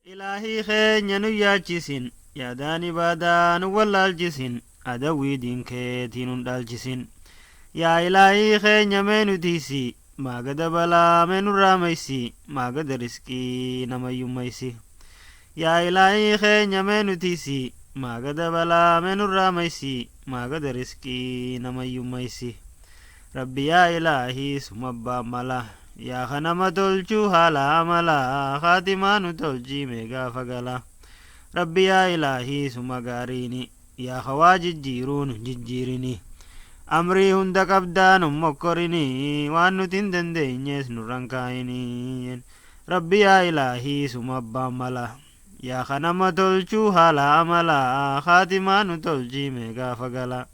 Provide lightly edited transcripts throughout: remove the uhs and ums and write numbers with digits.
Ilaahii keenya nu yaachisin, yaadaan ibaadaa nu wallaalchisin, adawwii diin keetii nun dhaalchisin. Yaa ilaahii keenya mee nu tiisi, maagada balaa mee nurraa maysi, maagada riskii namayyummaysi. Yaa ilaahii keenya mee nu tiisi, maagada balaa mee nurraa maysi, maagada riskii namayyummaysi. Rabbi yaa ilaahii suma abbaan mala, yaa kanama tolchuu haala amala, kaatimaa nu tolchii mee gaafa gala. Rabbi yaa ilaahii suma gaariini, yaa hawaa jijjiiruu nu jijjiirini. Amrii hunda qabdaa nu mokkorini, waan nuti hin dandeenyees nurran kaayini. Rabbi yaa ilaahii suma abbaan mala, yaa kanama tolchuu haala amala, kaatimaa nu tolchii mee gaafa gala.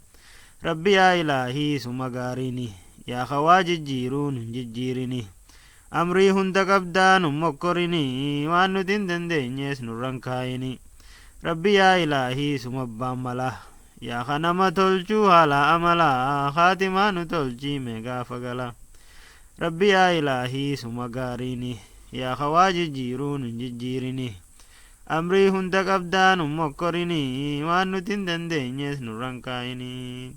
Rabbi yaa ilaahii suma gaariini, yaa hawaa jijjiiruu nu jijjiirini. Amrii hunda qabdaa nu mokkorini, waan nuti hin dandeenyees nurran kaayini. Rabbi yaa ilaahii suma abbaan mala, yaa kanama tolchuu haala amala, kaatimaa nu tolchii mee gaafa gala. Rabbi yaa ilaahii suma gaariini, yaa hawaa jijjiiruu nu jijjiirini. Amrii hunda qabdaa nu mokkorini, waan nuti hin dandeenyees nurran kaayini.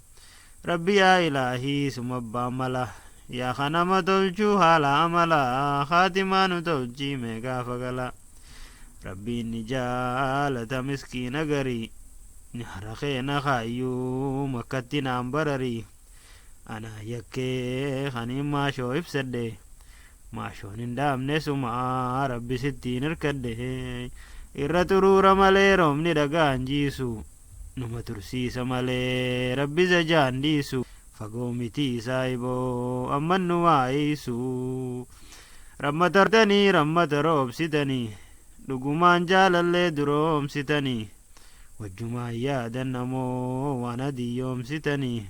Rabbi yaa ilaahii suma abbaan mala, yaa kanama tolchuu haala amala, kaatimaa nu tolchii mee gaafa gala. Rabbiin ni jaalata miskiina garii, nyaara keena kaayyuu makkatti naan bararii. Ana yakkee kaniin maashoo ibsadhe, maashoon hin dhaabne suma rabbi sittiin hirkadhe. Irra xuruura malee roobni dhagaan jiisu, numa tursiisa malee rabbi zajaan dhiisu. Fagoo miti saayiboo amman nu waayisu. Rammatartanii rammata roobsitanii, dhugumaan jaalallee duroomsitanii. Wajjumaan yaadan namoo waan adiyyoomsitanii,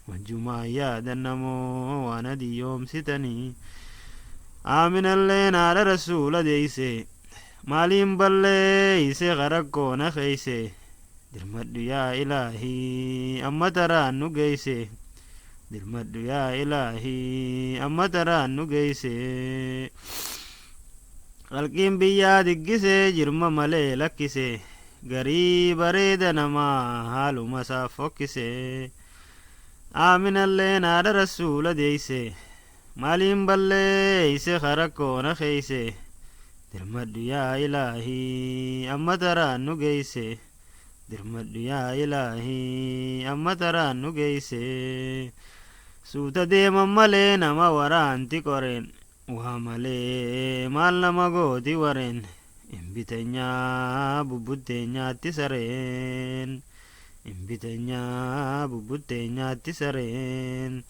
wajjumaan yaadan namoo waan adiyyoomsitanii. Aaminalleen haadha rasuula deeyse, maaliin balleeyse karakkoona keeyse. Dirmadhu yaa ilaahii amma taraan nu geeyse, dirmadhu yaa ilaahii amma taraan nu geeyse. Qalqiin biyyaa diggisee jirma malee lakkise, garii bareeda namaa haaluma isaaf fokkise. Aaminalleen haadha rasuula deeyse, maaliin balleeyse karakkoona keeyse. Dirmadhu yaa ilaahii amma taraan nu geeyse, dirmadhu yaa ilaahii amma taraan nu geeyse. Suuta deeman malee nama waraanti qoreen, waa malee maal nama gooti wareen. Imbitenyaa bubbuttee nyaatti sareen, imbitenyaa bubbuttee nyaatti sareen.